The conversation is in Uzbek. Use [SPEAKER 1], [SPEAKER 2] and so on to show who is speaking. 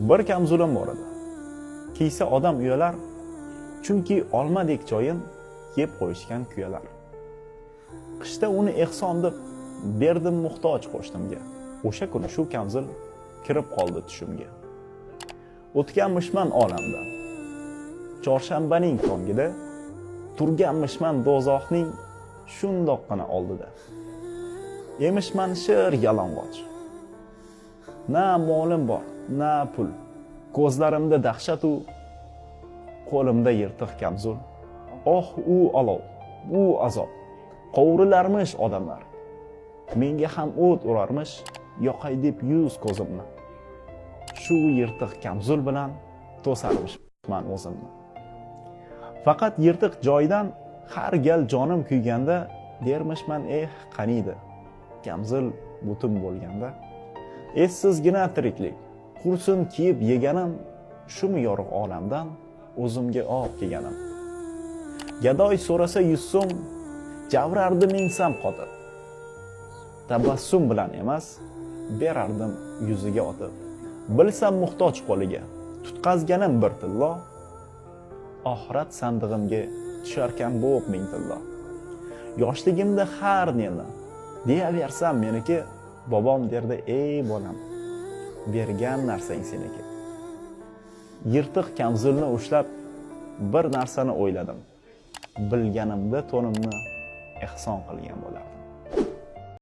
[SPEAKER 1] Bir kamzulim bor edi. Kiysa odam uyalar, chunki olmadek joyin yeb qo'yishgan kuyalar. Qishda uni ehson deb berdim muhtoj qo'shnimga. O'sha kuni shu kamzul kirib qoldi tushimga. O'tganmishman olamdan. Chorshanbaning tongida turganmishman do'zaxning shundoqqina oldida. Emishman shir yalang'och. Na molim bor, na pul. Ko'zlarimda dahshat u, qo'limda yirtiq kamzul. Oh, u olov, u azob. Qovurilarmish odamlar. Menga ham o't urarmish, yoqay deb yuz ko'zimni. Shu yirtiq kamzul bilan to'sarmishman o'zimni. Faqat yirtiq joydan har gal jonim kuyganda dermishman: "Eh, qaniydi kamzul butun bo'lganda." Essizgina tiriklik, qursin kiyib yeganim, shumi yorug' olamdan o'zimga olib kelganim? Gadoy so'rasa 100 so'm, javrardim ensam qotib. Tabassum bilan emas, berardim yuziga otib. Bilsam muhtoj qo'liga tutqazganim bir tillo, oxirat sandig'imga tusharkan bo'p 1000 tillo. Yoshligimda har neni deyaversam meniki, bobom derdi: "Ey bolam, bergan narsang seniki." Yirtiq kamzulni ushlab bir narsani o'yladim: bilganimda to'nimni ehson qilgan bo'lardim.